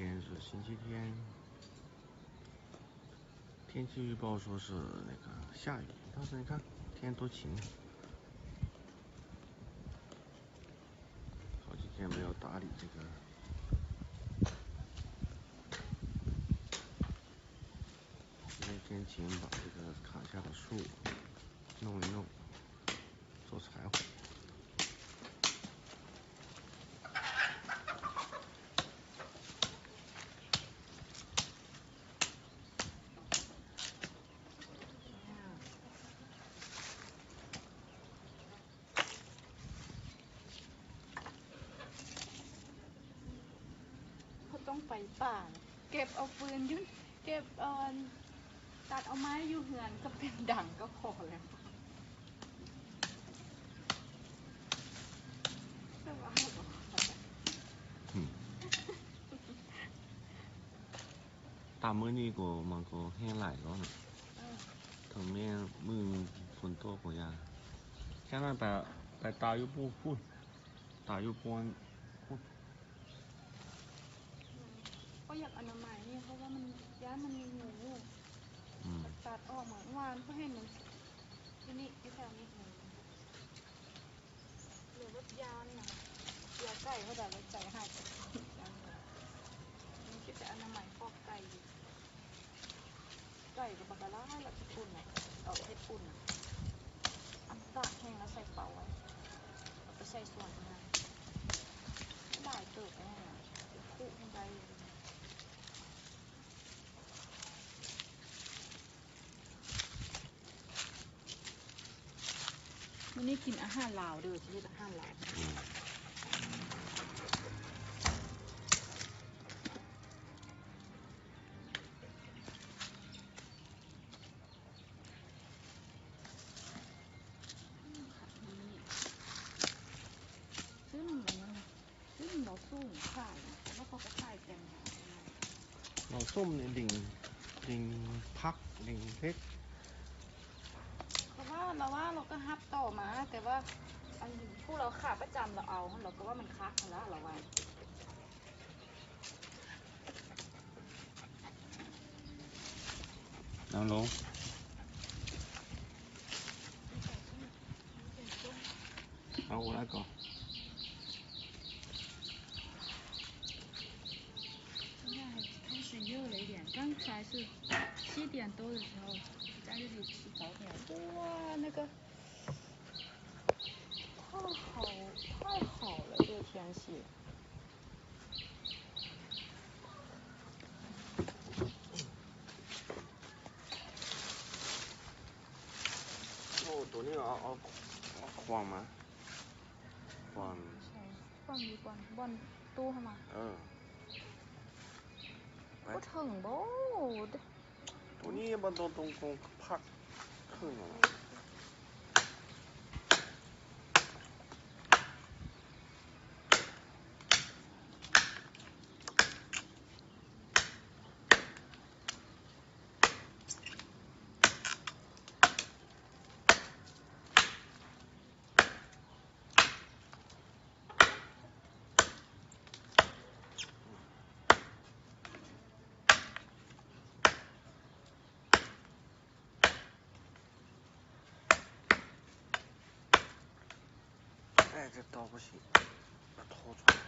天是星期天，天气预报说是那个下雨，但是你看天多晴。好几天没有打理这个，今天天晴把这个卡下的树弄一弄。 做柴火。 ບໍ່ຕ້ອງໄປປ່າ ເກັບເອົາຟືນຢູ່ ເກັບເອົາ ຕັດເອົາໄມ້ຢູ່ເຮືອນກະເປັນດັງກະພໍແລ້ວ. ອືມ ຕາມມື້ນີ້ກໍມັນກໍແຫ້ງຫຼາຍແລ້ວນະ. ເອີ ເຖິງແມ່ນມື້ຝົນຕົກກໍຢ່າ ແຄ່ນັ້ນໄປ ໄປຕາກຢູ່ປູ້ນ ຕາກຢູ່ໂພນພຸ້ນ. ອືມ ກໍຢາກອະນາໄມນີ້ ເພາະວ່າມັນ ຢ້ານມັນມີງູ. ອືມ ຕັດອອກ ເມື່ອວານກໍເຫັນມັນຢູ່ນີ້ ຢູ່ແຖວນີ້ ອືມ ເລີຍແບບຢ້ານນະ ເຊື່ອໃກ້ເຂົາເຈົ້າແລ້ວໃຈຫາຍ ຍັງຄິດຈະອະນາໄມຄອກໄກ່ຢູ່. ໄກ່ກໍບັກຫຼາຍລະ ຂີ້ຝຸ່ນນະ ເອົາເຮັດຝຸ່ນນະ ອັນຕາກແຫ້ງລະໃສ່ເປົາໄວ້ ເອົາໄປໃສ່ສວນເຮົານະ ຫຼາຍເຕີບແລ້ວນະ ເປັນຄຸມັນໄດ້ຢູ່. ມື້ນີ້ກິນອາຫານລາວເດີ ຊິເຮັດອາຫານລາວ. ອືມ ເຮົາສົ້ມນີ້ ດິ່ງ ດິ່ງຜັກ ດິ່ງເຜັດ ເພາະວ່າລາວວ່າລາວກໍຮັບຕໍ່ມາ ແຕ່ວ່າອັນຜູ້ລາວຂາປະຈຳລາວເອົາ ລາວກໍວ່າມັນຄັກຫັ້ນລະ ລາວວ່າ. ເອົາລົງ ເອົາໄວ້ກ່ອນ. 刚才是七点多的时候，在这里吃早点，哇，那个太好，太好了，这个天气。 ໂອ້ ໂຕນີ້ເອົາ ເອົາ ເອົາຂວ້າງມາ ຂວ້າງ ຂວ້າງຢູ່ບ່ອນ ບ່ອນຕູ້ຫັ້ນນະ ເອີ ບໍ່ເຖິງບໍ? ໂຕນີ້ມັນຕ້ອງ ຕ້ອງ ຕ້ອງພັກເຄິ່ງຫັ້ນນະ. 哎，这刀不行，把头撞了。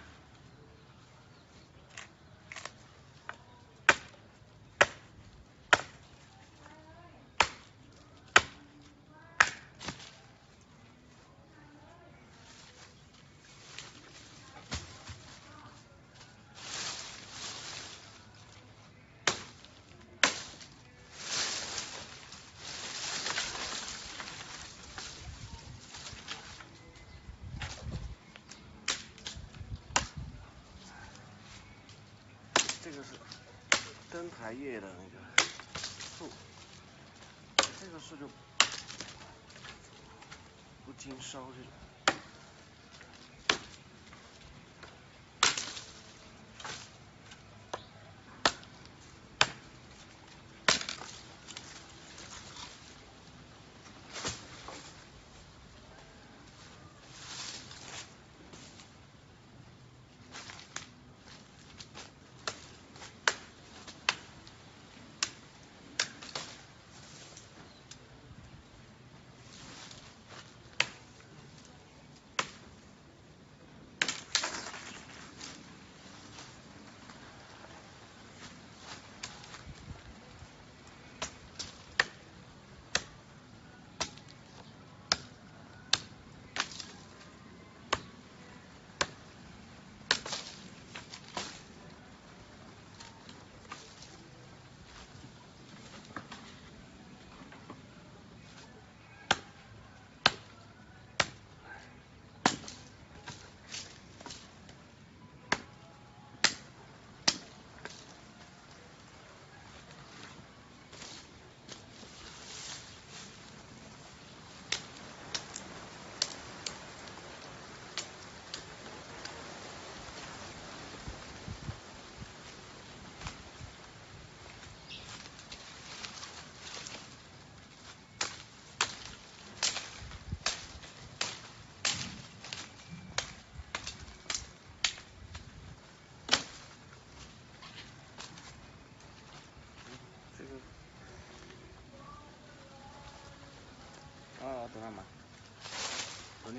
这个是灯台叶的那个树，这个树就不经烧这种。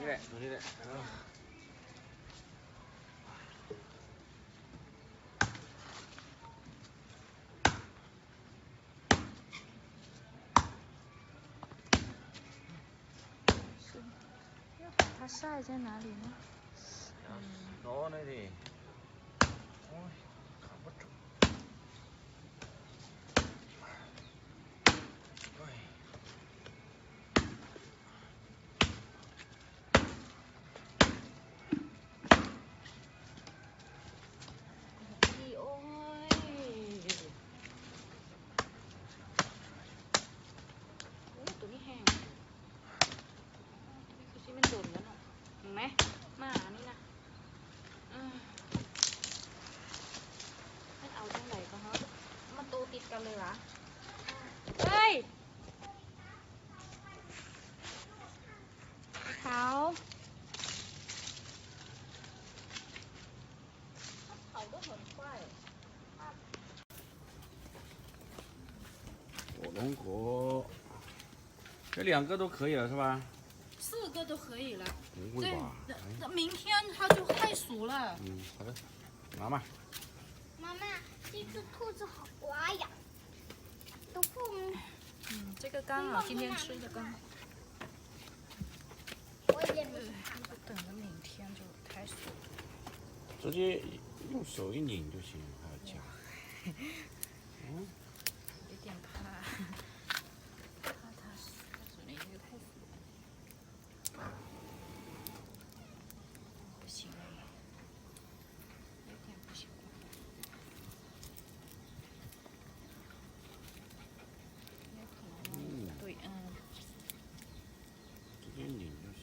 ແຫຼະ ຕົວນີ້ແຫຼະ ເອີ. 它晒在哪里呢？嗯。 ຮ້ອນເລີຍຕິ ໂອ້ຍ ຂາບໍ່ທຸກ ໂອ້ຍ. ໂອ້ຍ ໂອ້ ໂຕນີ້ແຮງ ໂຕນີ້ຄືຊິແມ່ນດົນແລ້ວເນາະ ເຫັນໄໝ ໝານີ້ນະ ເອີ ມັນເອົາຈັ່ງໃດກໍເຮີ້ ມັນໂຕຕິດກັນເລີຍຫວາ ເອີຍ. ຂາວ 火龙果，这两个都可以了，是吧？四个都可以了。不会吧？对，明天它就快熟了。嗯，好的，拿嘛。妈妈，这只兔子好乖呀，都不，嗯，这个刚好，今天吃的刚好。 我也不喜欢。那个等到明天就太熟了。直接用手一拧就行，还要夹。嗯。有点怕，怕它熟，那个太熟了。不行了。 有点不习惯。有可能，嗯。对，嗯。这边拧就行。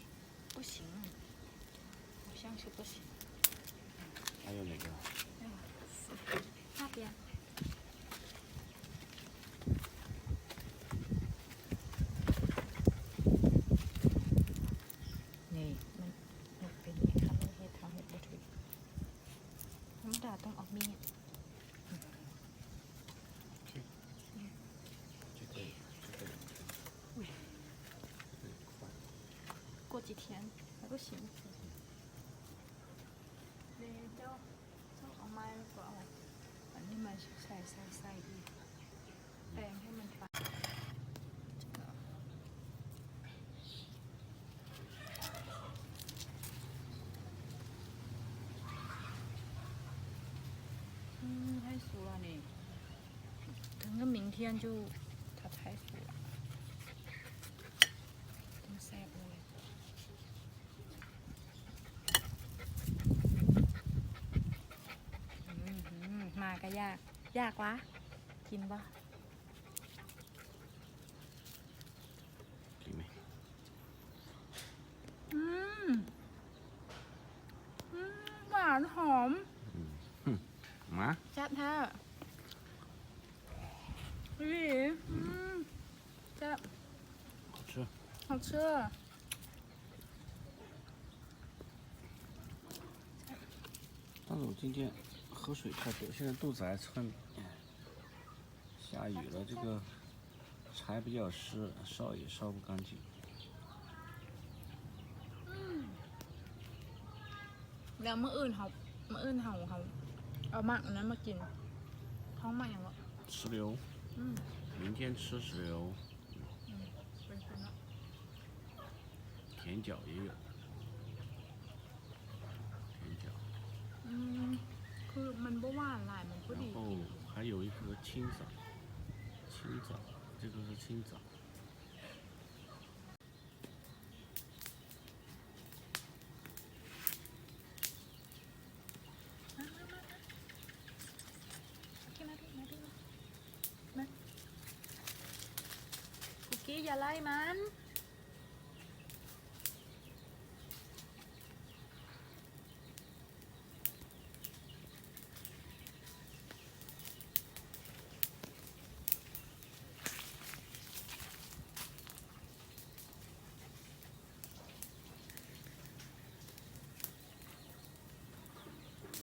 不行，好像是不行。还有哪个？那个，那边。 ນີ້ ມັນ ມັນເປັນຫຍັງຄັນເຮົາເຮັດ ເຮົາເຮັດບໍ່ຖືກ ທຳມະດາຕ້ອງເອົາມີດ 过几天还不行。 ເດ້ເຈົ້າ ເຈົ້າເອົາໄມ້ ແລ້ວກໍເອົາອັນນີ້ມາໃສ່ ໃສ່ ໃສ່ອີກ ແປງໃຫ້ມັນປະ ອືມ ໃຫ້ສຸກແລ້ວນີ້ ເຖິງກັບມິງທຽນຢູ່ ຖ້າໃຫ້ສຸກ ຕ້ອງແຊບເລີຍ. ອືມ ມາກະຢາກ ຢາກວະ ກິນບໍ່? ກິນໄໝ? ອືມ ອືມ ຫວານຫອມ ອືມ ມາ ແຊບແທ້ ອີ່ຫຼີ ອືມ ແຊບ 好吃 好吃. 但是我今天喝水太多，现在肚子还撑。下雨了，这个柴比较湿，烧也烧不干净。 ອືມ ແລ້ວມື້ອື່ນເຮົາ ມື້ອື່ນເຮົາ ເຮົາເອົາໝາກອັນນັ້ນມາກິນ ທ້ອງໝາກຫຍັງວະ? 石榴 ອືມ 明天吃石榴。 ອືມ ເປັນໄປເນາະ 甜角也有 甜角 ອືມ ຄືມັນບໍ່ຫວານຫຼາຍ ມັນພໍດີ 然后还有一个青枣 青枣 这个是青枣。 ມາ ມາ ມາ ມາ ມາ ມາ ມາ ມາ ຄຸກກີ້ ຢ່າໄລ່ມັນ.